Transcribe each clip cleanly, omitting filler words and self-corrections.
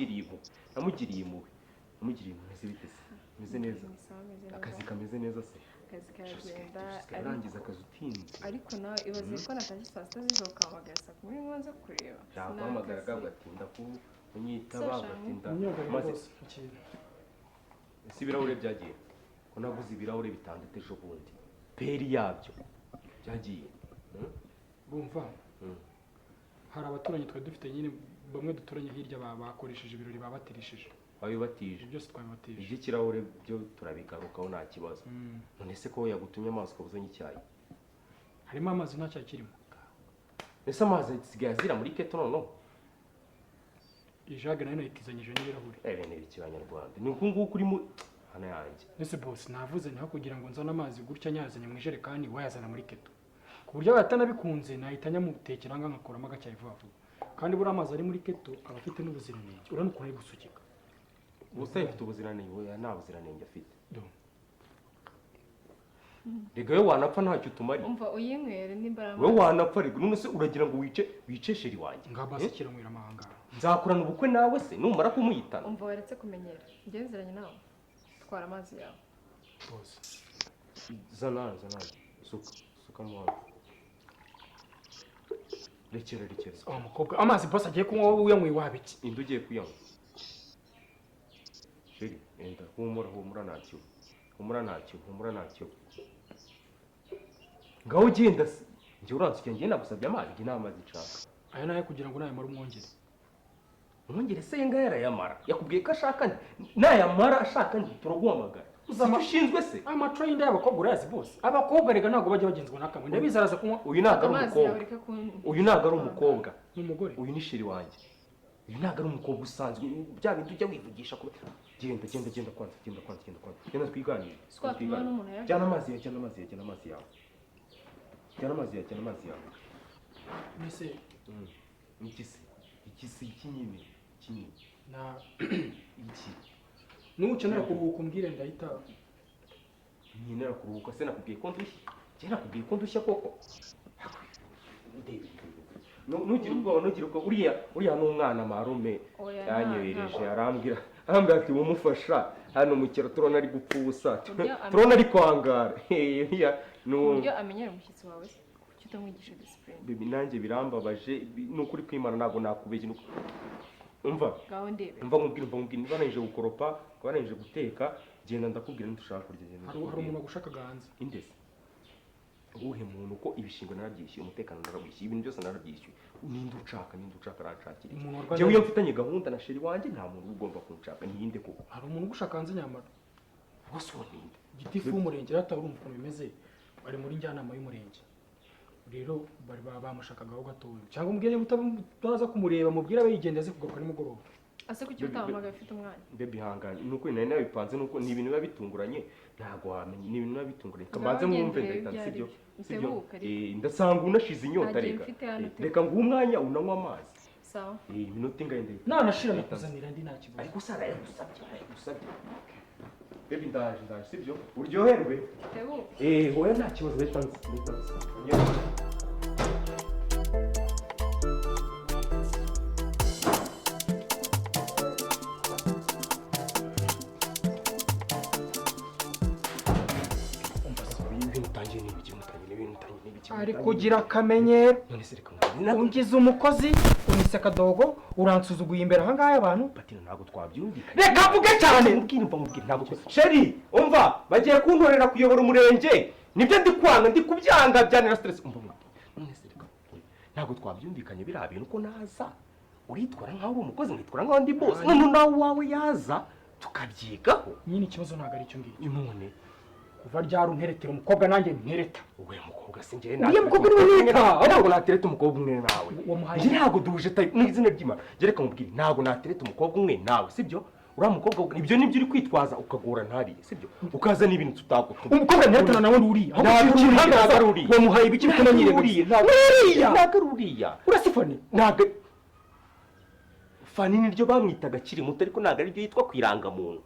Namugiriye impuhwe, namugiriye impuhwe, namugiriye impuhwe. Meze bite se? Meze neza? Ni sawa, meze neza. Akazi kameze neza se? Akazi karagenda. Usigaye Ariko urangiza akazi utinze. Ariko nawe ibaze ko natashye saa 6 z'ijoro, ukahamagara saa 10 nza kureba. Naguhamagara ugatinda kunyitaba. Sasha, Ugatinda. Imyugariro Maze rwose ikintu. Ese ibirahure byagiye? Ko naguze ibirahure 6 ejo bundi, paire yabyo byagiye? Hmm? Urumva, hari abaturanyi twari dufite nyine, bamwe duturanye hirya, bakoresheje ibirori, babatirishije. Wabibatije? Ibyo byose twabibatije. Iby'ikirahure byo turabigarukaho, nta kibazo. None se ko yagutumye amazi ukaba uzanye icyayi? Harimo amazi, nta cyayi kirimo. Ese amazi asigaye azira muri kettle noneho? Ijage nayo nayitizanyije n'ibirahure. Ebe ni ibiki Banyarwanda? Ni uku nguku urimo hano yanjye. Ese boss, navuze ntaho kugira ngo nzane amazi gutya nyazanye mu ijerekani, wayazana muri kettle, ku buryo abatanabikunze nahita nyamutekera nga nkakuramo agacyayi vuba vuba. Kandi buriya amazi ari muri kettle aba afite n'ubuziranenge, urabona ukuntu ari gusukika. Ubusa ifite ubuziranenge? Oya, nta buziranenge afite. Do. Rega we wanapfa ntacyo utumariye. Umva, uyinywere nimba ari Wowe amazi. wanapfa rega. None se uragira ngo wice chéri wanjye? Nga basi kiranywera amahanga. Nzakorana ubukwe nawe se numara kumuyitana? Umva, waretse kumenyera, ngenzeranye nawe, twara amazi yawe. Boss. Zana, zana, suka, suka mu hano. Rekera, rekera. Wa mukobwa, amazi boss agiye kunywa, wowe uyanyweye wabiki? Inde ugiye kuyanywa? Chéri, enda, humura, humura, ntacyo, humura, ntacyo, humura, ntacyo. Ngaho ugenda se. Njye uransukiye, njye nagusabye amazi? Njye nta mazi nshaka. Aya nayo kugira ngo nayamara umwongere. Umwongere se? Ngaya arayamara. Yakubwiye ko ashaka nde? Nayamara ashaka nde turaguhamagara. Icyo ushinzwe se? Amaco y'inda y'abakobwa urayazi bose. Abakobwa rega ntabwo bajya bagenzwa n'akamwe, ndabizi araza kunywa. Uyu ntabwo ari Amazi yawe. umukobwa. Reka kun Uyu ntabwo ari umukobwa. Ni umugore. Uyu ni chéri wanjye. Uyu ntabwo ari umukobwa usanzwe, bya bindi ujya wivugisha kuba. Genda, genda, genda kwanza, genda kwanza, genda kwanza, genda twiganire. Swatuma Twiganire. n'umuntu yaje. Jyana amazi yawe, jyana amazi yawe, jyana amazi yawe, jyana amazi yawe, jyana amazi yawe. Mbese Iki se? Iki se? Iki nyine, iki nyine? Na Iki? Nukenera kuruhuka umbwire, ndahita. Nkenera kuruhuka se? Nakubwiye ko ndushye? Njye nakubwiye ko ndushya koko? Ndebe, ntugire ubwoba, ntugire ubwoba. Uriya ni umwana marume Oya, yanyohereje. Ntabwo. Arambwira ati wumufasha hano mu cyaro, turabona ari gupfa ubusa, Uburyo turabona ari kwangara. Uriya ni uwo. Uburyo amenyera umushyitsi wawe se, kuki utamwigisha discipline? Baby, nanjye birambabaje. Ni ukuri kwimana, ntabwo nakubeshya, umva. Ngaho ndebe. Umva nkubwire, umva nkubwire, niba narangije gukoropa, niba narangije guteka, genda ndakubwira ntidushaka kurya, genda. Hari Ndakubwira. umuntu wagushakaga hanze. Indese? Uwuhe muntu? Ko ibishingwe narabyishyuye, umutekano narawishyuye, ibintu byose narabyishyuye, ninde ucaka? Ninde ucaka? Aranshakira iki? Umuntu warwanya- Njyewe iyo mfitanye gahunda na chéri wanjye, nta muntu uba ugomba kunshaka. Niyinde koko? Hari umuntu ugushaka hanze nyamara. Bose uwo ninde? Gitifu w'umurenge rata, urumva ukuntu bimeze, bari muri njyanama y'umurenge, rero bari bamushakagaho gatoya, cyangwa umubwire niba utaza kumureba, mubwire abe yigendeye, aze kugaruka nimugoroba. Ase kuki utahamagaye ufite umwanya? Baby, ihangane, ni ukuri nari nabipanze, nuko ni ibintu biba bitunguranye, ntabwo wamenya, ni ibintu biba bitunguranye. Kamanze Ngaho mwumve. genda urebe Ndahita ibyo sibyo? ari byo. Sibyo? Utebuke ariko. Ndasanga unashize inyota. Nta gihe Reka. mfite hano, tebuka. Reka nguhe umwanya unanywa amazi. Sawa. Iminota ingahe ndahita? Nanashira Ndahita. nakuzanira andi, nta kibazo. Ariko se arayagusabye? Arayagusabye? Baby, ndaje, ndaje, sibyo? Uryoherwe. Tebuke. Hoya, nta kibazo, ndahita nza, ndahita nza. Umva se. Ibintu utangiye ni ibiki? Mutangiye n'ibintu utangiye ni ibiki? Ari kugira akamenyero. None se reka nkubwire. Ungize umukozi, unise akadogo, uransuzuguye imbere ahangaha y'abantu. Patino, ntabwo twabyumvikanye. Reka mvuge cyane. Mubwire, umva mubwire, ntabwo chéri, umva, bagiye kuntorera kuyobora umurenge, nibyo ndi kwanga, ndi kubyanga, byanira stress. Umva mubwire, none se reka nkubwire, ntabwo twabyumvikanye biriya bintu ko naza uritwara nkaho uri umukozi, nkitwara nkaho ndi boss, none nawe uwawe yaza tukabyigaho. Nyine ikibazo ntabwo ari icyo ngicyo. None? Kuva ryari unteretera umukobwa nanjye ntereta? Uwe mukobwa si njye. Uriya mukobwa niwe nita. Ntabwo natereta umukobwa umwe nawe. Wamuhaye- Njye ntabwo duhuje type, mu izina ry'Imana. Njye reka nkubwire, ntabwo natereta umukobwa umwe nawe, sibyo? Uriya mukobwa, ibyo nibyo uri kwitwaza ukagora ntariye, sibyo? Ukaza n'ibintu tutagutuma. Umukobwa nteretana nawe ni uriya. Ntabwo uri uriya, ntabwo ari uriya. Wamuhaye ibiki bituma Ntabwo ari nyirengagiza? uriya, ntabwo Uriya! Ntabwo ari uriya. Urasifone. Ntabwo Fani niryo bamwitaga akiri muto, ariko ntabwo ariryo yitwa ku irangamuntu.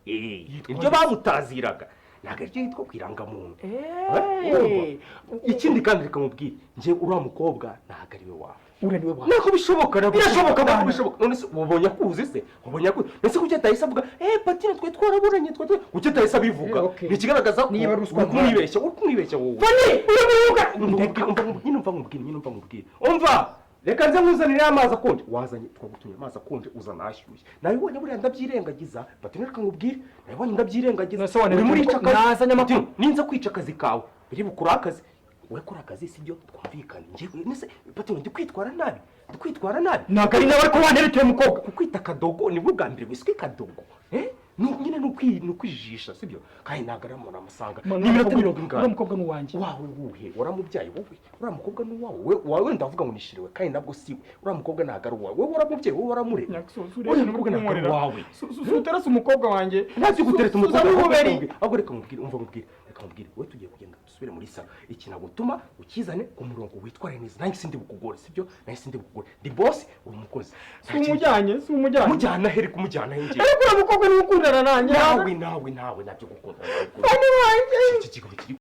Yitwa Niryo nde? bamutaziraga. Ntabwo aribyo yitwa ku irangamuntu. Urumva? Ikindi kandi, reka mubwire, njye uriya mukobwa ntabwo ari we wawe. Uriya niwe wawe. Ntabwo bishoboka, ntabwo Birashoboka, ntabwo bana. bishoboka. None se wabonye akuzi se? Wabonye akuzi? None se kuki atahise avuga: "Eh, Patine, twe twaraburanye, twe twe"? Kuki atahise abivuga? Eh, okay. Ni ikigaragaza ko Niba ruswa uri kumwibeshya, uri kumwibeshya wowe. Fani, uriya Umva, umva, nyine umva nkubwire, nyine umva nkubwire, umva, reka nze nkuzanire amazi akonje. Wazanye, twagutumye amazi akonje, uzana ashyushye. Nabibonye buriya ndabyirengagiza. Patine, reka nkubwire, nabibonye ndabyirengagiza. Nase wanere Urimo urica akazi. Nazanye amakuru. Patine, ninza kwica akazi kawe biri bukure akazi, we kora akazi, sibyo? Twumvikane. Njyewe nese, Patine, ndi kwitwara nabi? Ndi kwitwara nabi? Ntabwo ari nawe, ariko wantereteye umukobwa. Kukwita kadogo, nibwo bwa mbere wiswe kadogo, eh? Nyine ni ukwijijisha, sibyo? Kandi ntabwo ari umuntu amusanga ni iminota mirongo Uriya ingahe? mukobwa ni uwanjye. Wawe wuhe? Waramubyaye wowe? Uriya mukobwa ni uwawe? We wawe ndavuga ngo nishiriwe, kandi nabwo siwe. Uriya mukobwa ntabwo ari uwawe. Wowe waramubyaye? Wowe waramureba? Uriya mukobwa ntabwo ari uwawe. Uterese umukobwa wanjye. Ntabyo gutereta umukobwa. Suzana Ahubwo ububeri. Ahubwo reka nkubwire, umva nkubwire, reka nkubwire, wowe tugiye kugenda dusubire muri salo. Iki nagutuma ukizane ku murongo, witware neza. Nanjye sindi bukugore, sibyo? Nanjye sindi bukugore. Ndi boss, uri umukozi. Si umujyanye, si umujyanye. Mujyana he? Kumujyana he njye? Ariko uriya mukobwa niwe ukundana nanjye. Nawe, nawe, nawe nabyo gukunda. Fani wanjye. Iki kigo kiri